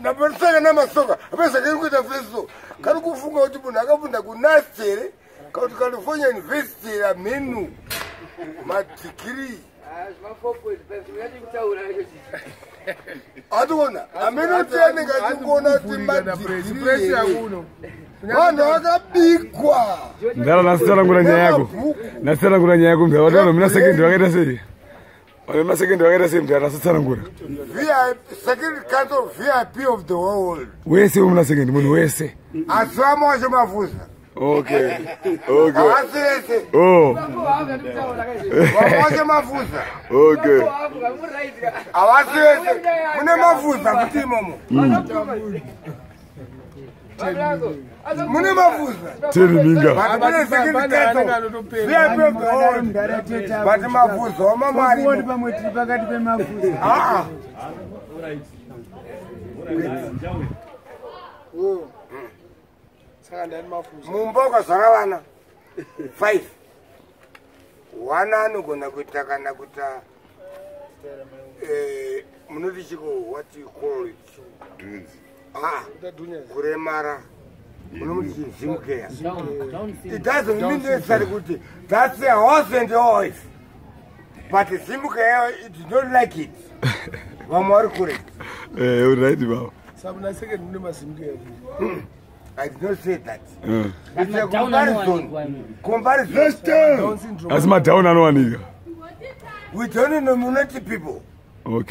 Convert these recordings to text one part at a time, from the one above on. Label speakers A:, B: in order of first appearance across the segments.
A: Napanosangana namasoka apezvakari kuita feso kari kufunga kuti munhu akafunda kuNUST here kana kuti California University here, amhenu madhigirii. Ationa amene kuti anenge achingoona kuti madhigirii, vanhu vakabikwa.
B: Mdara, nasitsanangura nyaya yako, nasitsanangura nyaya yako, mdara. Vanhu muna second vakaita sei? Vanhu muna second vakaita sei, mdara? Nasitsanangura.
A: VIP, Security Council, VIP of the world.
B: Wese wemuna second, munhu wese.
A: Asi vamwe vacho mafuza.
B: Okay.
A: Havasi vese.
B: Oh.
A: Vamwe vacho mafuza. Havasi vese, mune mafuza futi imomo, mune mafuza.
B: Teri minga.
A: But mune Security Council, VIP of the world, but mafuza wamamari.
C: Pamwe tiri pakati pemafuza.
A: Aa.
D: Saka ndani mafuza?
A: Mumba ukazvara vana 5, wana anogona kuita kana kuita munoti chiko, what you call it? Ah, kuremara munomuti zimkeya. It doesn't mean necessarily kuti that's a husband or wife, but zimkeya, it is not like it. Vamwe vari correct.
B: Eh, right, baba.
D: Saka muna second mune mazimkeya?
A: I did not say that. It's a
E: Madown
A: comparison.
E: anowanikwa.
A: Comparison.
D: Down syndrome.
B: Asi madown anowanika?
A: We don't nominate people, but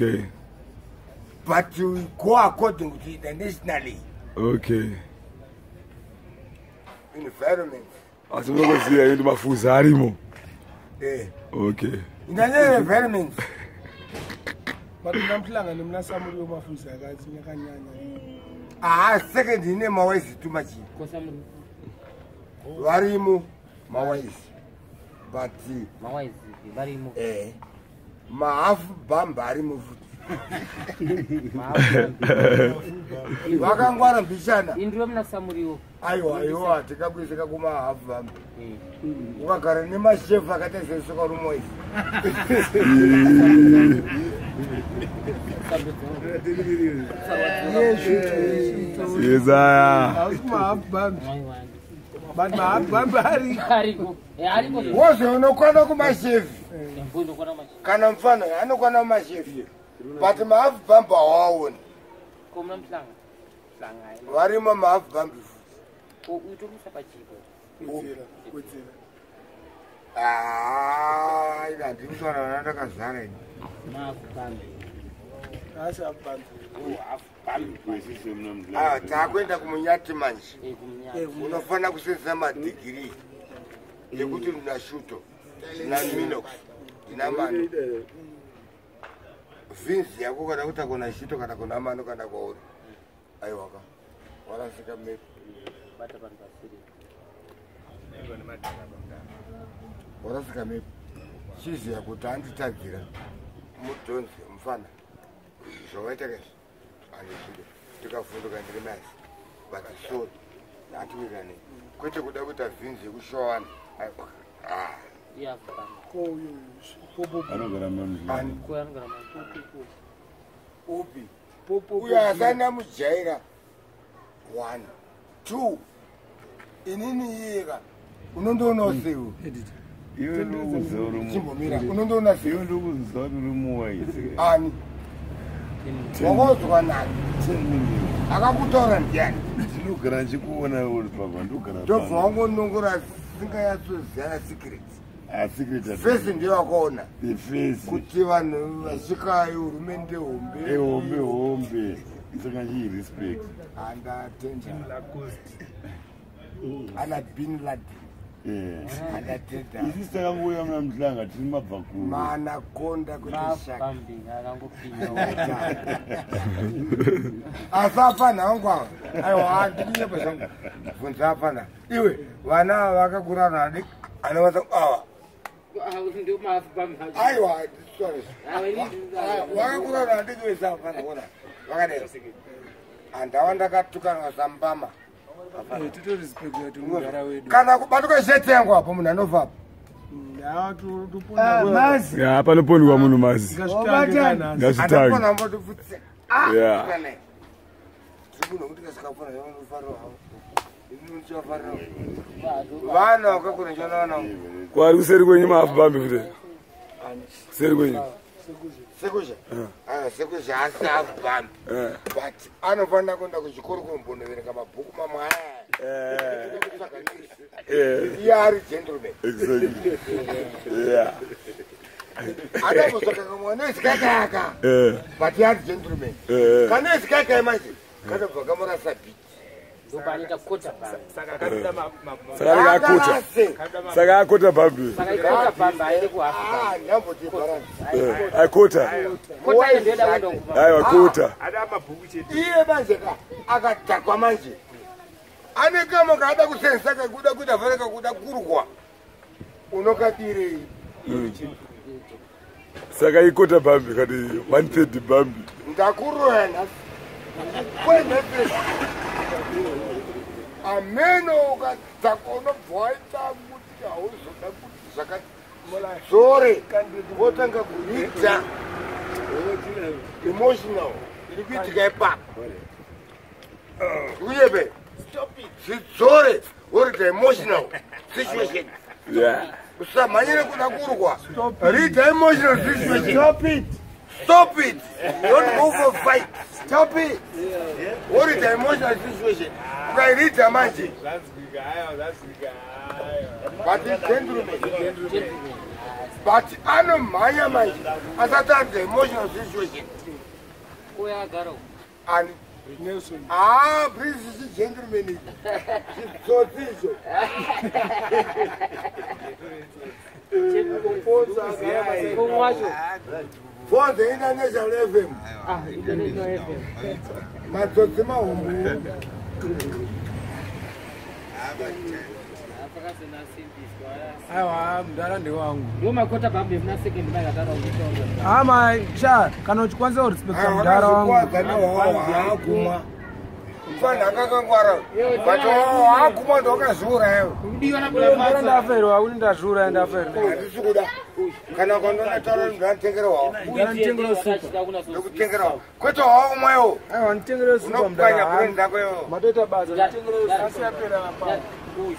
A: we go according to internationally environment.
B: Asi munongoziva kuti mafuza arimo?
A: Eh. International environment.
D: But muna Muhlanga nemuna Samuriwo mafuza akati nyakanyanya.
A: Ah, second ine mawaisi too much.
E: Kosamuri.
A: Varimo mawaisi. But
E: Mawaizi varimo.
A: Mahafu bhamba arimo futi. Vakangwara mbichana.
E: Indiwe muna Samuriwo.
A: Aiwa, aiwa, tikakuisika kumahafu bhamba. Ukagara nemashefu akaita sesoka rumoisi.
B: Yezaya.
D: Hausi kumahafu bambi, but mahafu bambi ariko.
E: Ariko. Ariko.
A: Wozve unokwana kumashefi.
E: Ndokwana machi.
A: Kana mufana anokwana kumashefi, but mahafu bhambi hawaoni.
E: Ko muna Muhlanga. Hlanga.
A: Varimo mahafu bhambi futi.
E: Ko utomisa pachiko.
D: Wedzera, wedzera.
A: Ah, ina handiri kutaura vana ndakazara ini.
E: Mafu bambi.
D: Haasi hafu bambi.
A: Ah, taakuenda kumunyati manje.
E: Eh, kumunyati.
A: Unofanira kusenzesa madhigirii ekuti ndina shuto, ndina minox, ndina mano. Vinzi yako kana kuti akuna shuto kana kuna mano kana kwauri, aiwaka, warasika mepu.
E: Bata vanhu pasiri.
A: Warasika mepu. Chiziya kuti anditadzira mudhonzi mufana, zvawaita kaizvi handizvide. Tikavhunduka, ndiri mazi, but sorry, hatiwirirane. Kwete kuda kuita vhinzi yekushowana. Ah.
E: Iye hafu bambi.
D: Ko uyu popo?
F: Anogara muna.
A: Ani?
E: Ko anogara mani.
A: Upi?
D: Popo.
A: Uyo asani amujaira. One, two, inini iyeka unondoonawo seiwe.
F: Iwe ndikuziva uri
A: Chimbomira, unondoona seiwe.
F: Iwe ndikuziva kuti uri muwaisi.
A: Ani wakozwa nani? Akakutaura ndiani?
F: Ndinogara ndichikuona uri papa, ndogara.
A: Ndobva wangonongora singanyatsoziva secret.
F: Secret.
A: Face ndiyo wakaona.
F: The face.
A: Kuti vanhu vasvika hurumende hombe.
F: Ehombe hombe, saka nchiirespect.
A: Andatenda ana Bin Laden. Andatenda.
F: Isi takangouya muna Muhlanga tiri mabva kure.
A: Maanakonda kuti
E: Mafu
A: shaka.
E: bambi akangopinda.
A: Asi apana vangu ava, aiwa, handinyepa zvangu. Bvunza apana iwe, vana ava vakakura nani anovasa ava.
E: Ndio mafu bambi.
A: Aiwa, sorry.
E: Awa ini.
A: Vakakura nandiki vese apana ona vakadai, handava ndakatukanwa sambama.
D: Totorespecta kuti mugara wedu.
A: Kana kubatuka sheti yangu apo, munhu anofa apo.
C: Mazi.
B: Ya, panopondwa munhu mazi.
D: Ngazvitange kanhasi.
B: Ngazvitange.
A: Andapona mbotopfutse. Tiri munhu wekuti kasvikafona vanofarira havo. Ini ndichafarira. Vana vakakura ndichana
B: Kwari kuseri kwenyu mahafu bambi futi. Kuseri kwenyu.
A: Sekuzha. Ah, sekuzha asi hafu bambi.
B: Eh.
A: But anofanira kuenda kuchikoro kumbonoverenga mabhuku mamwe aya.
B: Eh.
A: Iye ari gentleman.
B: Exactly. Yeah.
A: Anombosvaka kamwe nezikakaka.
B: Eh.
A: But iye ari gentleman.
B: Eh.
A: Kana zikaka manje kanobva kamurasa bhiti.
E: Ndopanoita kota bambi.
G: Saka akatoda
B: Saka anenge akota.
A: Akarase.
B: Saka akota bambi.
E: Saka ikota bambi aende kuhafu
A: Ah, ndamboti balance.
B: Eh. Akota.
E: Kota iyo ndoida kuenda kuma.
B: Aiwa kota.
G: ada mabhuku chete.
A: Iye manje ka akadhakwa manje. Ane kama kaada kusensa kakuda kuita vhare kakuda kurwa. Unokadirei?
B: Saka ikota bambi kati 1/3 bambi.
A: Ndakuroya nhasi. Kwenhasi. Ameno ukadhakwa unobva waita kuti hauzoda kuti zvakati. Dzore wotanga kuita emotional iri kuitika ipapo. Uyebe. Zvidzore worita emotional situation.
B: Yeah.
A: Usamhanyire kuda kurwa. Read emotional situation.
C: Stop it.
A: Stop it. Don't go for fight. Stop it. Worita emotional situation. Ukairida manje.
G: Zvanzwika, aiwa, zvanzwika, aiwa.
A: But gentleman. But anomhanya manje asati arida emotional situation.
E: Kuya agara uko.
A: And
D: Nelson.
A: ah, please, chigentleman ichi. Chitsotsi icho.
E: Kumwe wacho.
A: Fonze International FM.
E: Ah, International FM.
A: Matsotsi mahombe.
C: Aiwa, mudhara ndewangu.
E: Ndiwo makota bambi muna second mike akataura kuitaura.
C: Ama sha, kana uchikwanisa kurespekta mudhara wangu.
A: Wakazvikwadza newawo haagumwa. Mfana akakangwara. But wawo haagumwa ndowakazviurayo.
E: Kudiwa na
C: Mudhara
E: kula
C: ndaferwa, kuti ndazviuraya ndaferwa.
A: Handisi kuda. Kana ukandiona taura ndinotengera wawo.
C: Mudhara nditengere supa.
A: Ndokutengera wawo. Kwete wawo umwewo.
C: Aiwa, nditengere supa
A: Unopwanya
C: mudhara.
A: brain dzako iwewe.
C: Matoita basa, nditengere supa. Asi yapera apa.
E: Uyu,